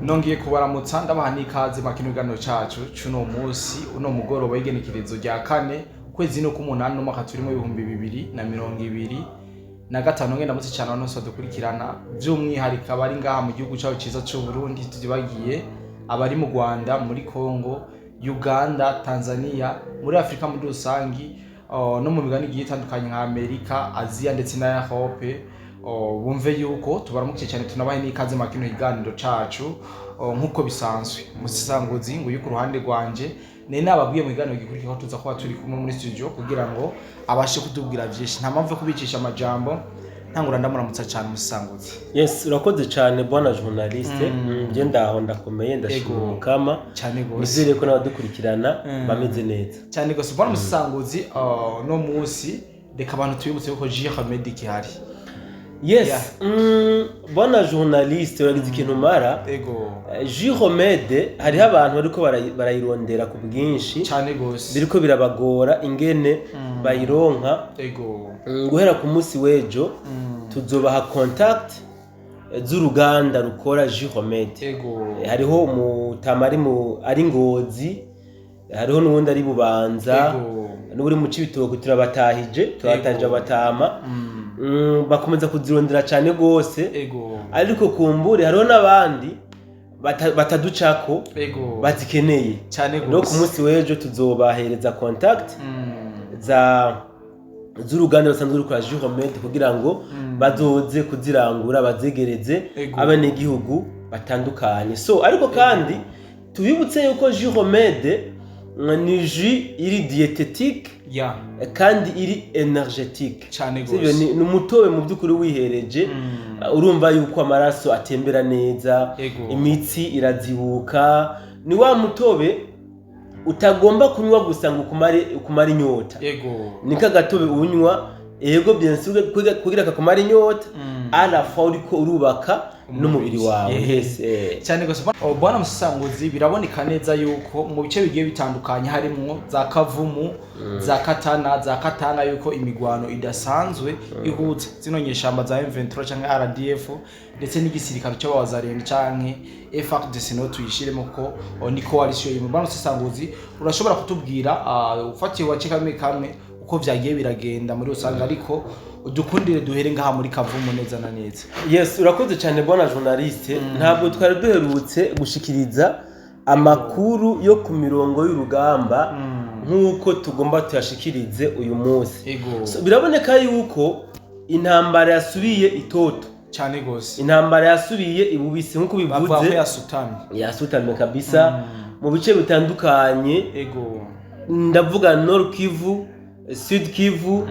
Nongeye kubaramutsa, ndabaha n'ikaze mu kino kiganiro cacu c'uno munsi, uno mugoroba w'igenekerezo rya 4, kwezi no k'umunani, n'umwaka turimo 2025. Ngenda mutse cyane abantu bose badukurikirana, by'umwihariko abari ngaha mu gihugu cyacu ciza c'u Burundi, tutibagiye abari mu Rwanda, muri Congo, Uganda, Tanzania, muri Afurika muri rusangi, no mu migabane igiye itandukanye nka Amerika, Aziya ndetse na Europe. Bumve yuko tubaramukije cyane, tunabahe n'ikaze mu kino kiganiro cacu. Nk'uko bisanzwe, umusisanguzi nguyu ku ruhande rwanje. Nari nababwiye mu kiganiro gikurikira ko tuza kuba turi kumwe muri studio kugira ngo abashe kutubwira vyinshi. Nta mpamvu yo kubicisha amajambo, ntangura ndamuramutsa cyane umusisanguzi. Yes, urakoze cyane bwana journaliste. Nje ndaho, ndakomeye, ndashima Ego. Umukama. Cyane gose. Nizere ko n'abadukurikirana bameze neza. Cyane gose, bwana umusisanguzi. No munsi reka abantu tubibutse ko Jus Remède ihari. Yes, bwana journaliste, uragize ikintu mara. Ego. Jus Remède, hariho abantu bariko barayirondera ku bwinshi. Cyane gose. Biriko birabagora ingene bayironka. Ego. Guhera ku munsi w'ejo tuzobaha contact z'uruganda rukora Jus Remède. Ego. Hariho umutama ari mu ari Ngozi, hariho n'uwundi ari Bubanza, n'uri mu Cibitoke. Turabatahije abatama. Bakomeza kuzirondera cyane rwose. Ariko kumbure hariho n'abandi bataducako bazikeneye. Cyane Rero ku gose. munsi w'ejo tuzobahereza contact za z'uruganda rusanzwe rukora Jus Remède kugira ngo bazoze kuzirangura, bazegereze abenegihugu batandukanye. So ariko kandi tubibutse yuko Jus Remède ni jus iri diététique kandi iri énergétique. Cyane Sivyo? gose. Ni umutobe mu by'ukuri wihereje, urumva yuko amaraso atembera neza, imitsi irazibuka. Ni wa mutobe utagomba kunywa gusa ngo ukumare inyota. Ni kagatobe unywa, ego, bien sûr, kugira kakumare inyota, à la fois uriko urubaka n'umubiri wawe. Yes. Cyane gose. Oh, bwana musasanguzi, biraboneka neza yuko mu bice bigiye bitandukanye harimwo za Kavumu, za Katana, za Katanga, yuko imigwano idasanzwe ihuza zino nyeshamba za M23 canke RDF ndetse n'igisirikare cy'abawazarendo canke FARDC, no tuyishiremo ko ni coalition imwe. Bwana musasanguzi, urashobora kutubwira, ufatiye wace kamwe kamwe, uko vyagiye biragenda muri rusange, ariko udukundire duhere ngaha muri Kavumu neza na neza. Yes, urakoze cyane bwana journaliste. Ntabwo twari duherutse gushikiriza amakuru yo ku mirongo y'urugamba nk'uko tugomba tuyashikirize uyu munsi. So, biraboneka yuko intambara yasubiye itoto. Cyane gose. Intambara yasubiye ibubisi nk'uko Bavuga ko bivuze. Yasutamye. Yasutamye kabisa mu bice bitandukanye. Ndavuga Nord Kivu, Sud Kivu,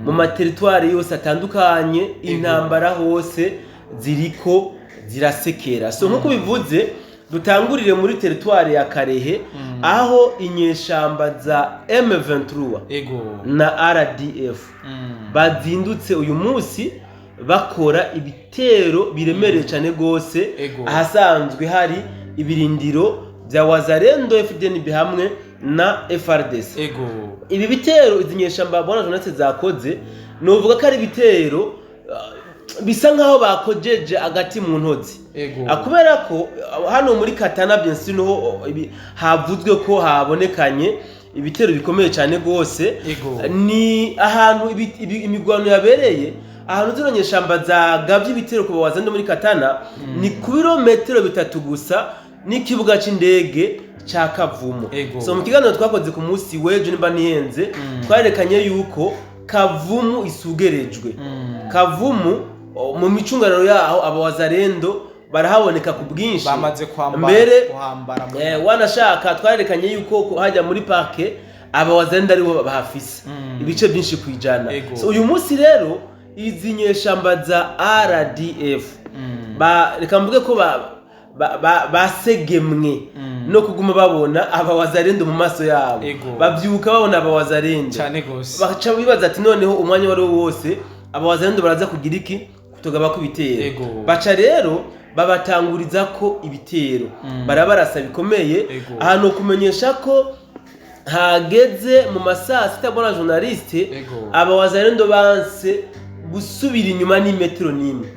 mu ma territoires yose atandukanye, intambara hose ziriko zirasekera. So nk'uko bivuze, dutangurire muri territoire ya Karehe, aho inyeshamba za M23 na RDF bazindutse uyu munsi bakora ibitero biremereye cyane rwose ahasanzwe hari ibirindiro bya Wazalendo, FDNB hamwe na FARDC. Ibi bitero izi nyeshamba, bwana journaliste, zakoze, novuga ko ari ibitero bisa nkaho bakojeje agati mu ntozi. Kubera ko hano muri Katana, bien sûr, niho havuzwe ko habonekanye ibitero bikomeye cyane rwose. Ni ahantu imigwano yabereye, ahantu zino nyeshamba zagabye ibitero ku bawazande muri Katana, ni ku birometero 3 gusa n'ikibuga c'indege ca Kavumu. So mu kiganiro twakoze ku munsi w'ejo, nimba nihenze, twarerekanye yuko Kavumu isugerejwe. Kavumu, mu micungararo yaho abawazarendo barahaboneka ku bwinshi. Bamaze kwambara Mbere kuhambara muri wanashaka twarerekanye yuko hajya muri parke abawazarendo aribo bahafise ibice byinshi kwijana. So uyu munsi rero izi nyeshamba za RDF, reka mvuge ko basegemwe no kuguma babona abawazarendo mu maso yabo. Bavyuka babona abawazarendo. Cyane gose. Baca bibaza ati: "Noneho umwanya wari wo wose abawazarendo baraza kugira iki? Kutugaba ko ibitero." Baca rero babatanguriza ko ibitero, barabarasa bikomeye. Ahantu kumenyesha ko hageze mu masaa 6, bwana journaliste, abawazarendo banse gusubira inyuma n'imetero n'imwe.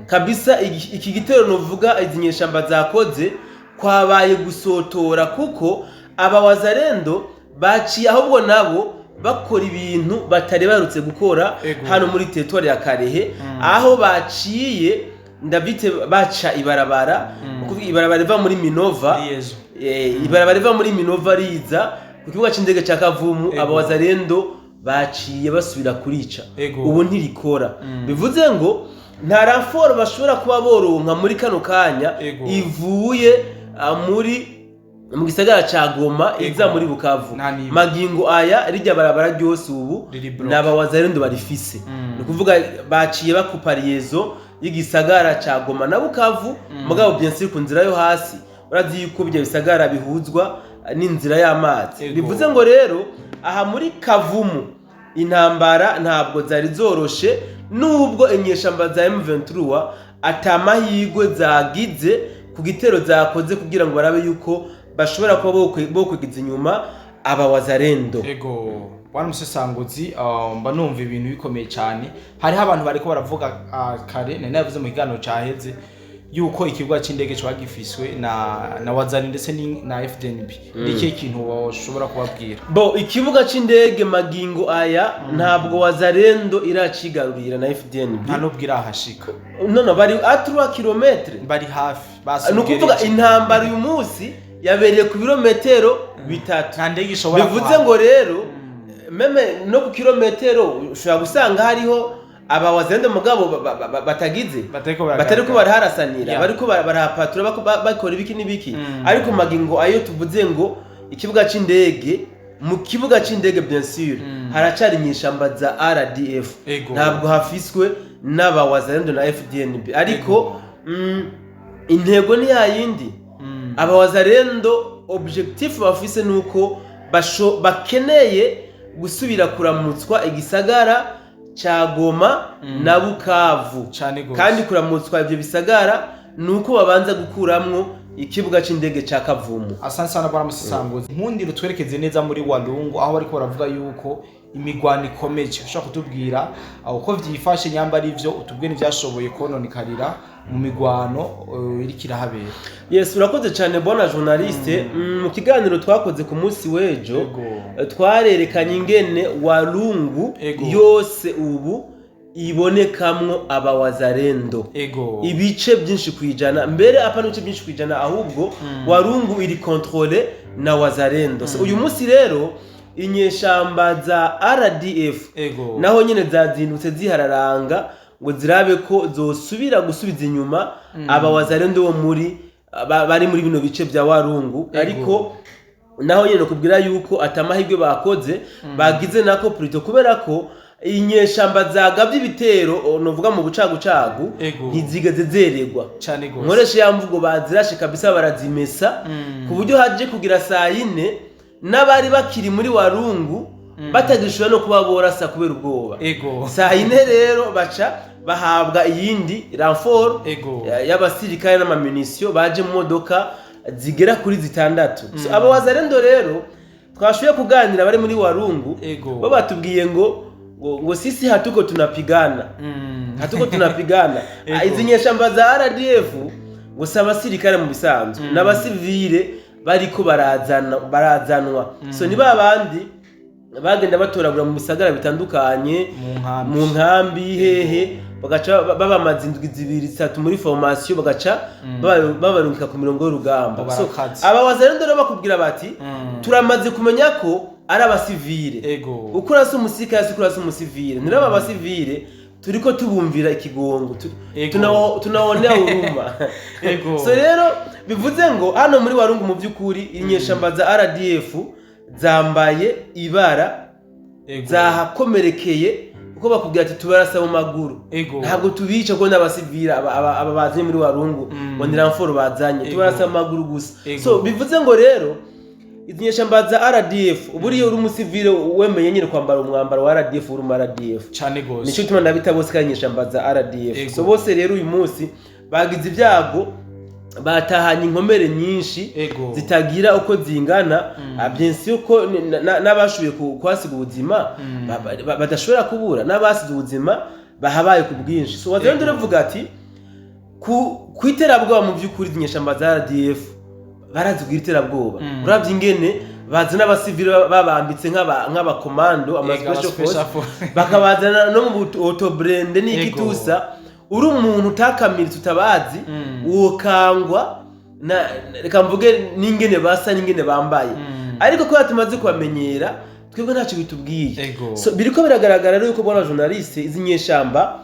Kabisa iki gitero novuga izi nyeshamba zakoze kwabaye gusotora, kuko aba Wazalendo baciye ahubwo nabo bakora ibintu batari barutse gukora hano muri territoire ya Karehe, aho baciye ndabyite baca ibarabara, ukuvuga ibarabara riva muri Minova. Liaison. Ibarabara riva muri Minova riza ku kibuga c'indege ca Kavumu. Aba Wazalendo baciye basubira kurica. Ubu ntirikora. Bivuze ngo nta renfort bashobora kuba boronka muri kano kanya ivuye muri mu gisagara ca Goma iza muri Bukavu. Nta n'imwe. Magingo aya rijya barabara ryose ubu Riri bloqué. n'aba Wazalendo barifise. Ni ukuvuga baciye bakupa liaison y'igisagara ca Goma na Bukavu. Mugabo bien sûr ku nzira yo hasi urazi yuko ibyo bisagara bihuzwa n'inzira y'amazi. Bivuze ngo rero aha muri Kavumu intambara ntabwo zari zoroshe, nubwo inyeshamba za M23 atamahirwe zagize ku gitero zakoze kugira ngo barabe yuko bashobora kuba bokwigiza inyuma aba Wazalendo. Ego, bwana musesanguzi, mba numva ibintu bikomeye cyane. Hariho abantu bariko baravuga kare nari navuze mu kiganiro caheze yuko ikibuga c'indege coba gifiswe na Wazalendo ndetse na FDNB. Ni ikihe kintu washobora kubabwira? Bo ikibuga c'indege magingo aya ntabwo Wazalendo iracigarurira na FDNB. Nta nubwo irahashika. None bari à 3 km. Bari hafi. Ni ukuvuga intambara uyu munsi yabereye ku birometero 3. Nta ndege ishobora Bivuze kuhava. ngo rero même no ku kilometero ushobora gusanga hariho aba Wazalendo, mugabo batagize batariko baragaragara. Batariko baraharasanira, bariko barahapatura bakora ibiki n'ibiki. Ariko magingo ayo tuvuze ngo ikibuga c'indege, mu kibuga c'indege bien sûr haracari inyeshamba za RDF. Ntabwo hafiswe n'aba Wazalendo na FDNB, ariko intego ni yayindi. Aba Wazalendo objectif bafise nuko bakeneye gusubira kuramutswa igisagara ca Goma na Bukavu. Cane gose. Kandi kuramutswa ivyo bisagara nuko babanza gukuramwo ikibuga c'indege ca Kavumu. Asante sana bwana musesanguzi. Nkundira utwerekeze neza muri Walungu aho bariko baravuga yuko imigwano ikomeje. Ushobora kutubwira aho uko vyifashe, nyamba ari vyo utubwire n'ivyashoboye kononekarira mu migwano iriko irahabera? Yes, urakoze cyane bwana journaliste. Mu kiganiro twakoze ku munsi w'ejo twarerekanye ingene Walungu yose ubu ibonekamwo abawazarendo. Ibice byinshi kwijana, mbere apa n'ibice byinshi kwijana, ahubwo Walungu iri contrôlée na Wazalendo. So, uyu munsi rero inyeshamba za RDF naho nyene zazindutse zihararanga ngo zirabe ko zosubira gusubiza inyuma aba Wazalendo bo muri bari muri bino bice bya Walungu. Ariko naho nyene kubwira yuko atamahirwe bakoze bagize nako plutôt, kubera ko inyeshamba zagabye ibitero novuga mu bucagucagu ntizigeze zeregwa. Cane gose. Nkoresha ya mvugo, bazirashe kabisa, barazimesa ku buryo haje kugira saa yine n'abari bakiri muri Walungu batagishobora no kuba borasa kubera ubwoba. Saa yine rero baca bahabwa iyindi renfort y'abasirikare n'amamunisiyo baje mu modoka zigera kuri 6. So, aba Wazalendo rero twashoboye kuganira bari muri Walungu, bo batubwiye ngo sisi hatuko tunapigana, hatuko tunapigana. Izi nyeshamba za RDF ngo si abasirikare mu bisanzwe, n'abasivile bariko barazana barazanwa. So ni babandi bagenda batoragura mu bisagara bitandukanye, mu nkambi, mu nkambi hehe, bagaca babamaza indwi 2 3 muri formation, bagaca babarungika ku mirongo y'urugamba. Ngo So, barakaze. aba Wazalendo rero bakubwira bati turamaze kumenya ko ari abasivile. Uko urasa umusirikare si uko urasa umusivile. Ntiraba abasivile turiko tubumvira ikigongo, tunaonea huruma. So rero bivuze ngo hano muri Walungu mu by'ukuri inyeshamba za RDF zambaye ibara, zahakomerekeye, kuko bakubwira ati tubarasa mu maguru, ntabwo tubica kuko n'abasivile aba bazanye muri Walungu ngo ni renfort bazanye, tubarasa mu maguru gusa. So bivuze ngo rero izi nyeshamba za RDF, buriya uri umusivile wemeye nyine kwambara umwambaro wa RDF, uri mu RDF. Cane gose. Nicyo gituma ndabita bose ko ari inyeshamba za RDF. So bose rero uyu munsi bagize ibyago, batahanye inkomere nyinshi zitagira uko zingana. Bien sûr ko n'abashoboye kuhasiga ubuzima badashobora kubura, n'abasize ubuzima bahabaye ku bwinshi. So Wazalendo uravuga ati Ku iterabwoba, mu by'ukuri inyeshyamba za RDF barazibwira iterabwoba. Uravye ingene bazana abasivili babambitse nk'abakomando, ama Ega, special force, special force. bakabazana no mu auto-blindé n'ikitusa, uri umuntu utakamiritse utabazi, wokangwa na, reka mvuge, n'ingene basa n'ingene bambaye. Ariko kubera tumaze kubamenyera, twebwe ntacyo bitubwiye. So, biriko biragaragara rero yuko, bwana journaliste, izi nyeshamba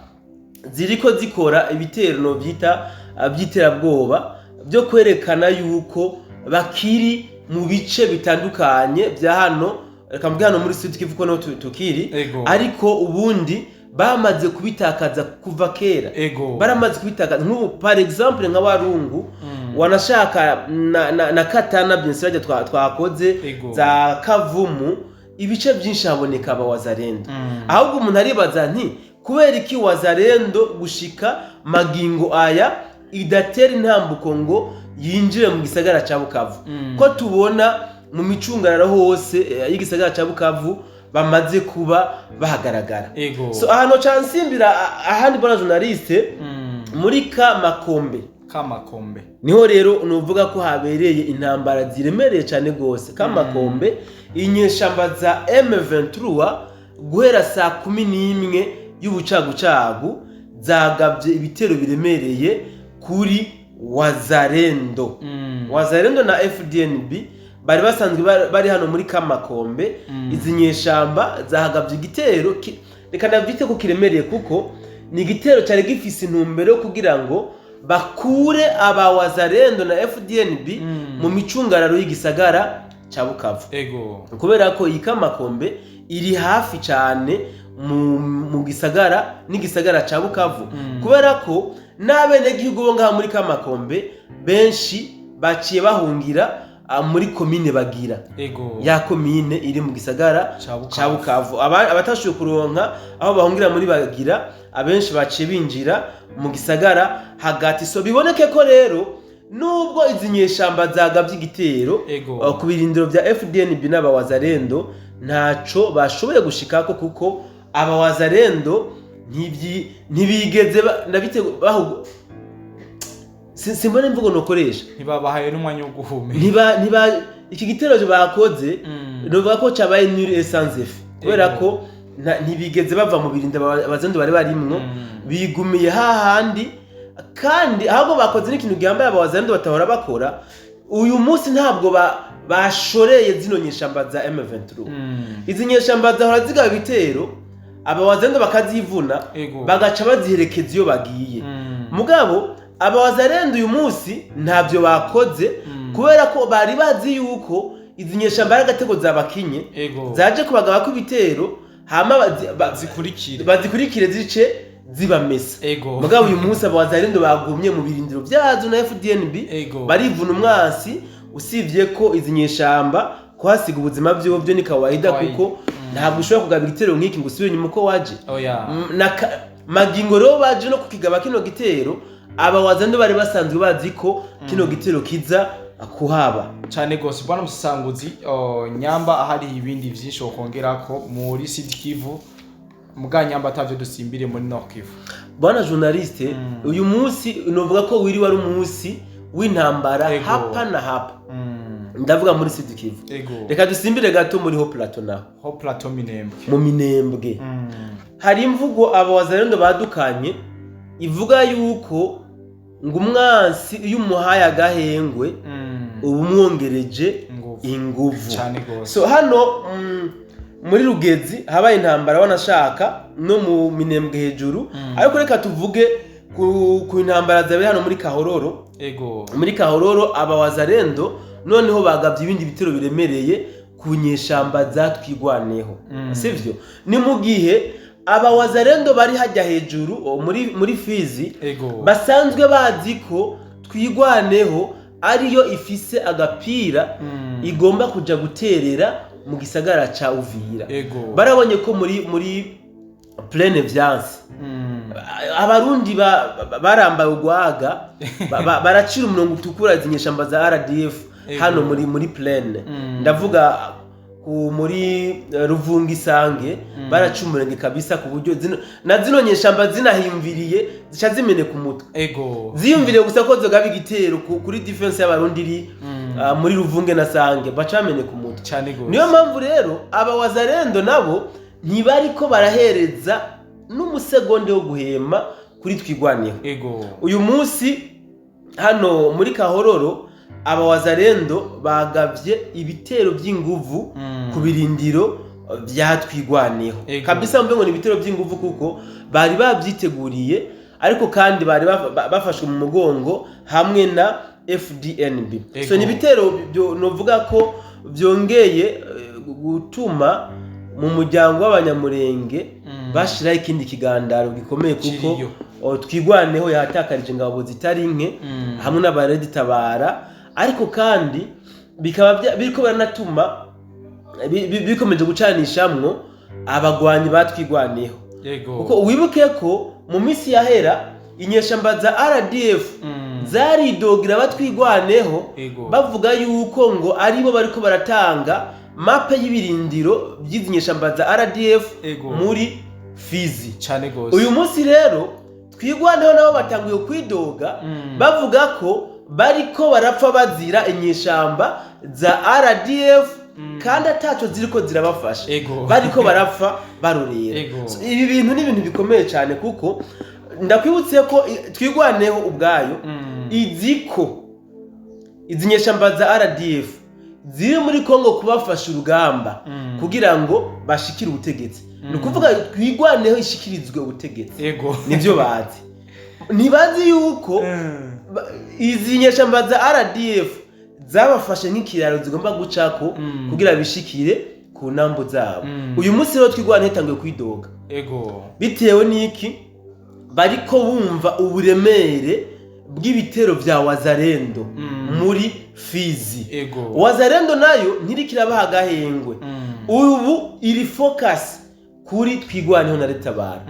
ziriko zikora ibitero novyita by'iterabwoba byo kwerekana yuko bakiri mu bice bitandukanye bya hano, reka mvuge hano muri Sud Kivu, ko niho tukiri. Ariko ubundi bamaze kubitakaza kuva kera. Baramaze kubitakaza, nk'ubu par exemple nka Warungu, wanashaka na Katana, bien sûr twakoze za Kavumu, ibice byinshi haboneka aba Wazalendo. Ahubwo umuntu aribaza nti kubera iki Wazalendo gushika magingo aya idatera intambuko ngo yinjire mu gisagara ca Bukavu, ko tubona mu micungararo hose y'igisagara ca Bukavu bamaze kuba bahagaragara? So ahantu cansimbira ahandi, bona journaliste, muri ka Makombe. Kamakombe. Niho rero nuvuga ko habereye intambara ziremereye cyane rwose. Kamakombe, inyeshamba za M23 guhera saa 11 y'ubucagucagu zagabye ibitero biremereye kuri Wazalendo. Wazalendo na FDNB bari basanzwe bari hano muri Kamakombe. Izi nyeshamba zahagabye igitero reka ndavyite ko kiremereye, kuko ni igitero cyari gifise intumbero yo kugira ngo bakure aba Wazalendo na FDNB mu micungararo y'igisagara ca Bukavu. Kubera ko iyi Kamakombe iri hafi cyane mu gisagara n'igisagara ca Bukavu. Kubera ko n'abenegihugu bo ngaha muri Kamakombe benshi baciye bahungira muri komine Bagira, ya komine iri mu gisagara Ca Bukavu. ca Bukavu. Abatashoboye kuronka aho bahungira muri Bagira, abenshi baciye binjira mu gisagara hagati. So biboneke ko rero nubwo izi nyeshamba zagabye igitero ku birindiro bya FDNB n'abawazarendo, ntaco bashoboye gushikako, kuko abawazarendo ntibigeze ndabite simbona imvugo nokoresha. Ntibabahaye n'umwanya wo guhumeka. Ntiba iki gitero bakoze, novuga ko cabaye nul et sans effet, kubera ko ntibigeze bava mu birindiro abazendo bari barimwo. Bigumiye hahandi, kandi ahubwo bakoze n'ikintu gihambaye abawazendo batahora bakora. Uyu munsi ntabwo bashoreye zino nyeshamba za M23. Izi nyeshamba zahora zigaba ibitero, abawazendo bakazivuna, bagaca baziherekeza iyo bagiye. Mugabo abawazarendo uyu munsi ntabyo bakoze, kubera ko bari bazi yuko izi nyeshamba ari agatego zabakinye, zaje kubagaba ko ibitero, hama zikurikire, bazikurikire zice zibamesa. Mugabo uyu munsi abawazarendo bagumye mu birindiro byazo na FDNB, barivuna umwansi. Usibye ko izi nyeshamba kuhasiga ubuzima byo byo ni kawaida, Kawaida. kuko ntabwo ushobora kugaba igitero nk'iki ngo usubire inyuma uko waje. Oya. Magingo rero baje no kukigaba kino gitero, abawazando bari basanzwe bazi ko kino gitero kiza kuhaba. Cyane gose, bwana musanguzi. Nyamba ahari ibindi vyinshi wokongerako muri Sud Kivu, muga nyamba atavyo, dusimbire muri Nord Kivu. Bwana journaliste, uyu munsi novuga ko wiri wari umunsi w'intambara hapa na hapa. Ndavuga muri Sud Kivu. Reka dusimbire gato muri Haut Plateau naho. Haut Plateau, Minembwe. Mu Minembwe hari imvugo abawazarendo badukanye ivuga yuko ngo umwansi iyo umuhaye agahengwe uba umwongereje inguvu. Inguvu. Cyane gose. So hano muri Rugezi habaye intambara, wanashaka no mu Minembwe hejuru. Ariko reka tuvuge ku ntambara zabereye hano muri Kahororo. Muri Kahororo abawazarendo noneho bagabye ibindi bitero biremereye ku nyeshamba zatwigwaneho. Sivyo? Ni mu gihe abawazarendo bari hajya hejuru muri Fizi basanzwe bazi ko Twigwaneho ariyo ifise agapira igomba kuja guterera mu gisagara ca Uvira. Barabonye ko muri plaine vyanse Abarundi barambaye urwaga, baracira umurongo utukura izi nyeshamba za RDF. Hano muri plaine, ndavuga muri Ruvunga Isange baraca umurenge kabisa, ku buryo na zino nyeshamba zinahimviriye zica zimeneka umutwe. Ziyumviriye gusa ko zogaba igitero kuri défense y'Abarundi iri muri Ruvunge na Sange, baca bameneka umutwe. Cyane gose. Niyo mpamvu rero aba Wazalendo nabo ntibariko barahereza n'umusegonde wo guhema kuri Twigwaneho. Uyu munsi hano muri Kahororo aba Wazalendo bagavye ibitero by'inguvu ku birindiro bya Twigwaneho. Kabisa mbe ngo ni ibitero by'inguvu, kuko bari babyiteguriye, ariko kandi bari bafashwe mu mugongo hamwe na FDNB. So ni ibitero novuga ko byongeye gutuma mu muryango w'Abanyamurenge bashiraho ikindi kigandaro gikomeye, kuko Kiriyo. Twigwaneho yahatakarije ingabo zitari nke hamwe n'abareditabara, ariko kandi bikaba biriko biranatuma bikomeje gucanishamwo abagwanyi batwigwaneho. Kuko wibuke ko mu minsi yahera inyeshamba za RDF zaridogira batwigwaneho, bavuga yuko ngo aribo bariko baratanga mape y'ibirindiro by'izi nyeshamba za RDF muri Fizi. Cyane gose. Uyu munsi rero Twigwaneho nabo batanguye kwidoga, bavuga ko bariko barapfa bazira inyeshamba za RDF kandi ataco ziriko zirabafasha, bariko barapfa barorera. So, ibi bintu ni ibintu bikomeye cyane, kuko ndakwibutse ko Twigwaneho ubwayo izi ko izi nyeshamba za RDF ziri muri Kongo kubafasha urugamba kugira ngo bashikire ubutegetsi. Ni ukuvuga Twigwaneho ishikirizwe ubutegetsi. Nibyo bazi. Ntibazi yuko izi nyeshamba za RDF zabafashe nk'ikiraro zigomba gucako kugira bishikire ku ntambo zabo. Uyu munsi rero Twigwaneho itanguye kwidoga bitewe n'iki? Bariko bumva uburemere bw'ibitero vya Wazalendo muri Fizi. Wazalendo nayo ntirikirabaha agahengwe. Ubu iri focus kuri Twigwaneho na Retabara.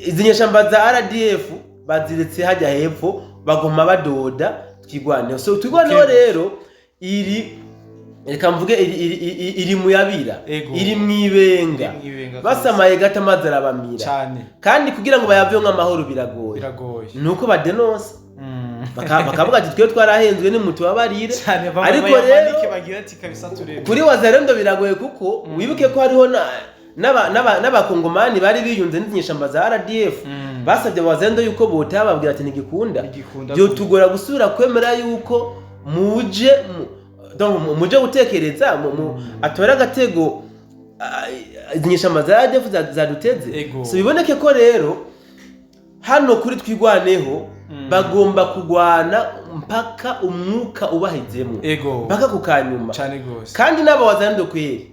Izi nyeshamba za RDF baziretse hajya hepfo, bagoma badoda Twigwaneho. So Twigwaneho rero iri, reka mvuge, iri muyabira, iri mwibenga. Iri mw'ibenga. Basamaye gato amazi arabamira. Cyane. Kandi kugira ngo bayaveho nk'amahoro biragoye. Biragoye. Nuko badenonse, bakavuga ati twe twarahenzwe, nimutubabarire. Cyane. Ariko rero bagira ati kabisa turebe. Kuri Wazalendo biragoye, kuko wibuke ko hariho n'Abakongomani bari biyunze n'inyeshamba za RDF. Basabye Wazalendo yuko botaha, babwira ati ntigikunda. Ntigikunda. Byotugora gusubira kwemera yuko muje donc muje gutekereza atore agatego, izi nyeshamba za RDF zaduteze. So biboneke ko rero hano kuri Twigwaneho bagomba kugwana mpaka umwuka ubahezemo, mpaka ku kanyuma. Cyane gose. Kandi n'aba Wazalendo kweri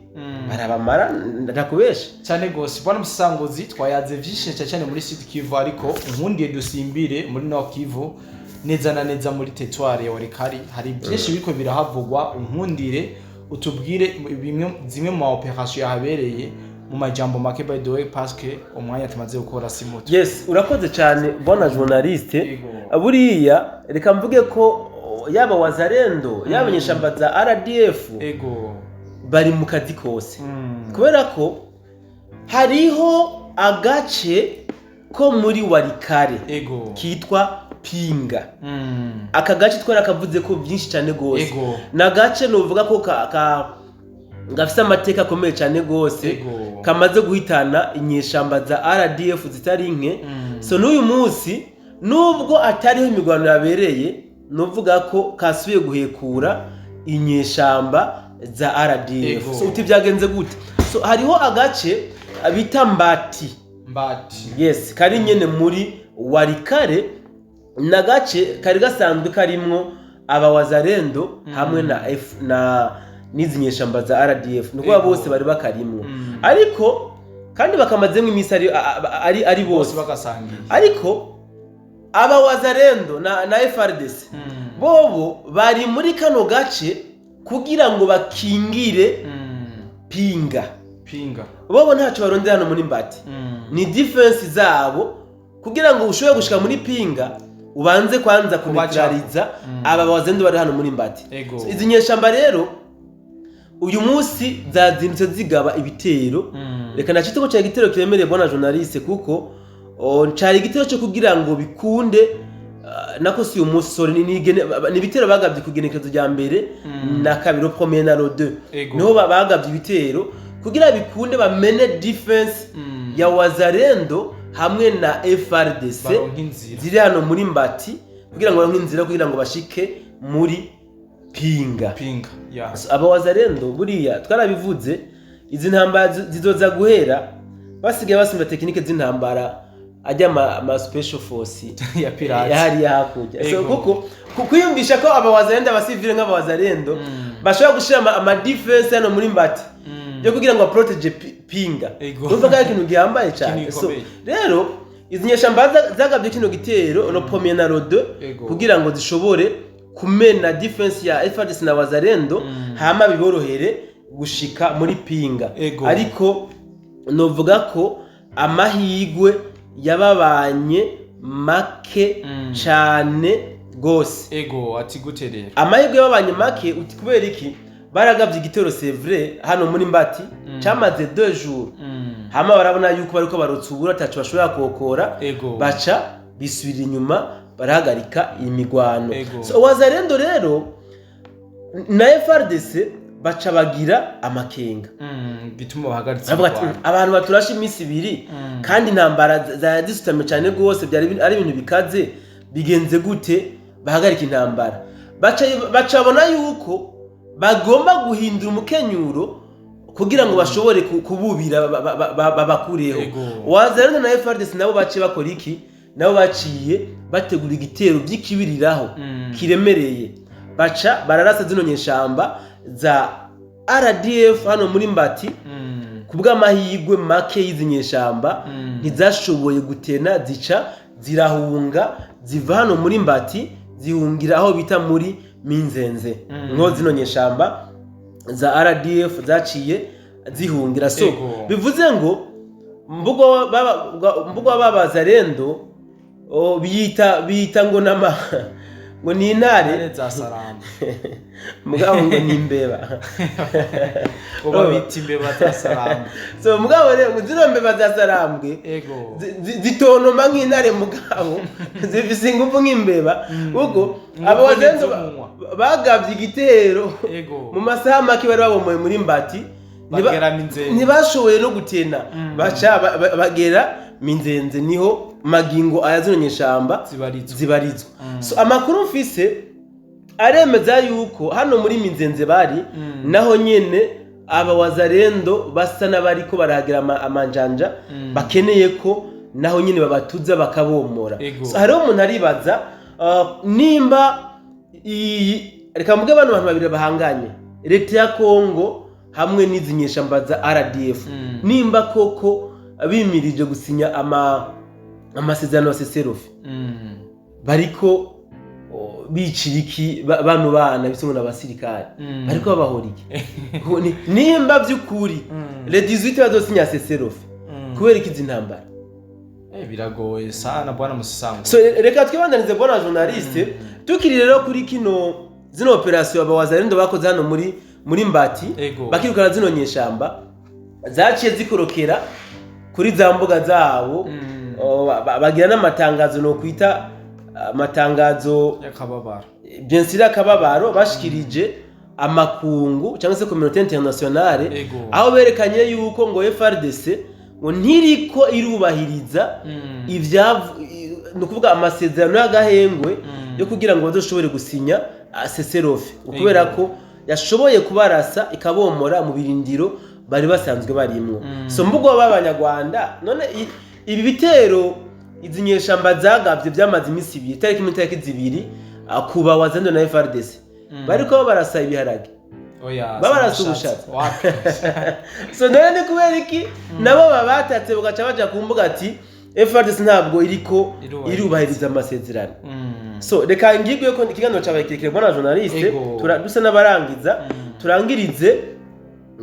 barabamara, ndakubesha. Cyane gose, bwana Musanguzi. Twayaze vyinshi cyane cyane muri Sud Kivu, ariko nkundiye dusimbire muri Nord Kivu, neza na neza muri territoire ya Walikale. Hari byinshi biriko birahavugwa. Unkundire utubwire bimwe, zimwe mu ma opération yahabereye mu majambo make, by the way, parce que umwanya tumaze gukora si muto. Yes, urakoze cyane bwana journaliste. Buriya reka mvuge ko yaba Wazalendo, yaba inyeshamba za RDF bari mu kazi kose, kubera ko hariho agace ko muri Walikale kitwa Pinga. Aka gace twarakavuze ko byinshi cyane rwose. Ni agace nuvuga ko gafise amateka akomeye cyane rwose, kamaze guhitana inyeshamba za RDF zitari nke. So n'uyu munsi nubwo atariho imirwano yabereye, nuvuga ko kasubiye guhekura inyeshamba za RDF. So uti byagenze gute? So hariho agace bita Mbati. Mbati. Yes, kari nyene muri Walikale. Ni agace kari gasanzwe karimwo abawazarendo hamwe na F na n'izi nyeshamba za RDF, ni ukuvuga bose bari bakarimwo. Ariko kandi bakamazemo iminsi ari bose bose bagasangiye. Ariko abawazarendo na FARDC bobo bari muri kano gace kugira ngo bakingire Pinga. Pinga. Bobo ntacyo barondera hano muri Mbati. Ni défense zabo kugira ngo ushobore gushika muri Pinga ubanze kwanza kuneutraliza aba Wazalendo bari hano muri Mbati. So, izi nyeshamba rero Uyu munsi zazindutse zigaba ibitero. Reka nacite ko cari igitero kiremereye, bwana journaliste, kuko cari igitero cyo kugira ngo bikunde. Nako si uyu munsi, sorry, ni ibitero bagabye ku igenekerezo rya mbere na kabiri, premier na le 2. Niho bagabye ibitero kugira bikunde bamene défense ya Wazalendo hamwe na FARDC baronka inzira ziri hano muri Mbati, kugira ngo baronke inzira kugira ngo bashike muri Pinga. Pinga ya. So, aba Wazalendo buriya twarabivuze, izi ntambara zizoza guhera basigaye basumba techniques z'intambara ajya ama special force ya pirate yahariya hakurya. So, kuko kwiyumvisha ko aba Wazalendo, abasivile nk'aba Wazalendo, bashobora gushira ama défense hano muri Mbati yo kugira ngo baprotège Pinga, urumva ko ari ikintu gihambaye cyane. Ikintu So gikomeye. rero izi nyeshamba zagabye kino gitero le premier na le 2 kugira ngo zishobore kumena défense ya FARDC na Wazalendo, hama biborohere gushika muri Pinga. Ariko novuga ko amahigwe yababanye make cane gose. Ego, ati gute rero? Amahirwe yababanye make uti kubera iki? Baragabye igitero, c'est vrai, hano muri Mbati, camaze 2 jours, hama barabona yuko bariko barotsa ubura ataco bashobora kokora, baca bisubira inyuma, barahagarika imigwano. So Wazalendo rero na FARDC baca bagira amakenga. Gituma bahagaritse Baravuga ati, imirwano. Abantu baturashe iminsi 2 kandi intambara zari zisutamye cyane rwose, byari ari ibintu bikaze, bigenze gute bahagarika intambara? Baca babona yuko bagomba guhindura umukenyuro kugira ngo bashobore kububira babakureho. Wazalendo na FARDC nabo baciye bakora iki? Nabo baciye bategura igitero by'ikibiriraho kiremereye, baca bararasa zino nyeshamba za RDF hano muri Mbati. Ku bw'amahirwe make y'izi nyeshamba, ntizashoboye gutena, zica zirahunga, ziva hano muri Mbati zihungira aho bita muri Minzenze. Niho zino nyeshamba za RDF zaciye zihungira. So bivuze ngo mbugo b'abazarendo biyita ngo nama ngo ni intare Intare za Saramba. Mugabo ngo ni imbeba. Bo bita imbeba za Saramba. So mugabo rero ngo zino mbeba za Sarambwe zitontoma nk'intare, mugabo zifise ingufu nk'imbeba, kuko Ingufu abo Wazalendo n'iz'umunwa. bagavye igitero mu masaha make bari babomoye muri Mbati. Bagera Minzenze. Ntibashoboye no gutena, baca bagera Minzenze, niho magingo aya zino nyeshamba zibarizwa. Zibarizwa. So amakuru mfise aremeza yuko hano muri Minzenze bari naho nyene aba Wazarendo basa n'abariko barahagira amanjanja, bakeneye ko naho nyene babatuza bakabomora. So, hariho umuntu aribaza, nimba iyi, reka mvuge bano bantu babiri bahanganye, leta ya Kongo hamwe n'izi nyeshamba za RDF, nimba koko bimirije gusinya amasezerano ya cessez-le-feu, bariko bicira iki bano bana bisa ngo n'abasirikare? Bariko babahora iki? Nimba by'ukuri le 18 bazosinya cessez-le-feu, kubera iki izi ntambara? Biragoye sana, bwana Musisango. So reka twibandanize, bwana journaliste. Tukiri rero kuri kino zino opération aba Wazalendo bakoze hano muri Mbati, bakirukana zino nyeshamba zaciye zikorokera kuri za mbuga zabo. Bagira n'amatangazo, no kwita amatangazo y'akababaro. Bien sûr, akababaro bashikirije amakungu cyangwa se communauté internationale, aho berekanye yuko ngo FARDC ngo ntiriko irubahiriza ni ukuvuga amasezerano y'agahengwe yo kugira ngo bazoshobore gusinya cessez-le-feu, kubera ko yashoboye kubarasa ikabomora mu birindiro bari basanzwe barimwo. So mbugo b'abanyarwanda none ibi bitero izi nyeshamba zagabye byamaze iminsi 2, itariki 1, itariki 2, kuba Wazalendo na FARDC bariko barasa ibiharage? Oya. Babarasa sinashatse. ubushatse. Wapi. So none ni kubera iki nabo babatatse bagaca baja ku mbuga ati FARDC ntabwo iriko Irubahiriza. irubahiriza amasezerano? So reka ngibwe ko ikiganiro cyabaye kirekire, bwana journaliste. Dusa n'abarangiza, turangirize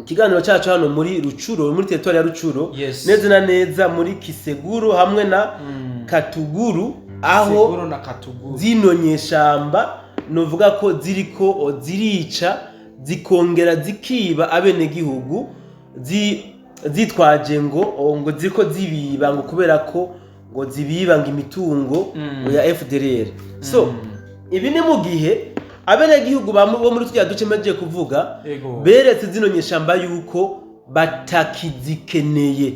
ikiganiro cyacu hano muri Rucuro, muri territoire ya Rucuro, neza na neza muri Kiseguru hamwe na Katuguru, aho Seguro na Katuguru. zino nyeshamba novuga ko ziriko zirica. zikongera zikiba abenegihugu zitwaje ngo ziriko zibiba, ngo kubera ko ngo zibiba ngo imitungo ngo ya FDLR. So ibi ni mu gihe abenegihugu bo muri turiya duce maze kuvuga beretse zino nyeshamba yuko batakizikeneye.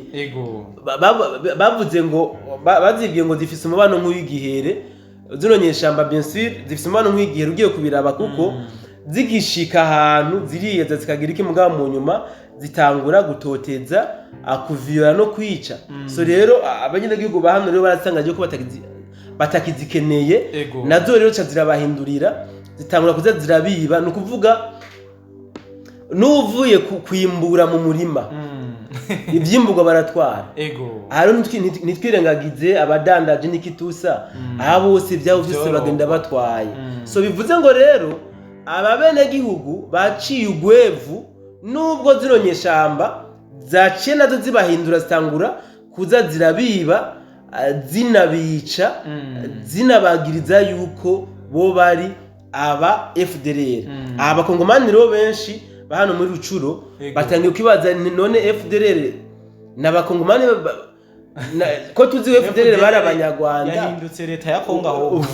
Bavuze ngo bazibwiye ngo zifise umubano nk'uw'igihere. Zino nyeshamba, bien sûr, zifise umubano nk'uw'igihere ugiye kubiraba, kuko zigishika ahantu ziriyeza, zikagira iki, mugabo mu nyuma zitangura gutoteza, kuviyora no kwica. So rero abanyagihugu ba hano rero barasanga ko batakizikeneye. Nazo rero ca zirabahindurira, zitangura kuza zirabiba. Ni ukuvuga n'uvuye kwimbura mu murima, ivyimburwa baratwara. Aha rero ntitwirengagize abadandaje n'ikitusa, aha bose ivyabo vyose Vyorogwa. bagenda batwaye. So bivuze ngo rero aba benegihugu baciye ugwevu, nubwo zino nyeshamba zaciye nazo zibahindura, zitangura kuza zirabiba, zinabica, zinabagiriza yuko bo bari aba FDLR. Aba bakongomani rero benshi ba hano muri Rucuro batangiye kwibaza nti none FDLR n'abakongomani ko tuzi FDLR bari abanyarwanda? Yahindutse leta ya Kongo ahubwo,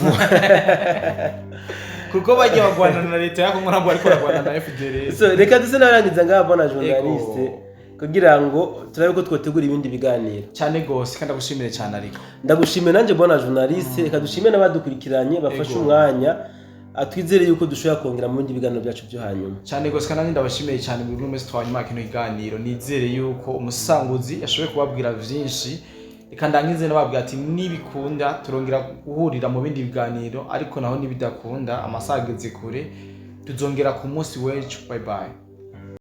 kuko bagiye bagwana na leta ya Kongo, ntabwo bariko baragwana na FDLR. So reka duse n'abarangiza ngaha, bona journaliste, kugira ngo turabe ko twotegura ibindi biganiro. Cyane gose, kandi ndagushimire cyane ariko. Ndagushimiye nanjye, bona journaliste. Reka dushime n'abadukurikiranye bafashe umwanya. Twizere yuko dushobora kongera mu bindi biganiro byacu byo hanyuma. Cyane gose, kandi ndabashimiye cyane buri umwe wese twanyuma kino kiganiro. Nizere yuko umusanguzi yashoboye kubabwira vyinshi. Reka ndangize nababwira ati nibikunda turongera guhurira mu bindi biganiro, ariko naho nibidakunda, amasaha ageze kure, tuzongera ku munsi w'ejo. Bye bye.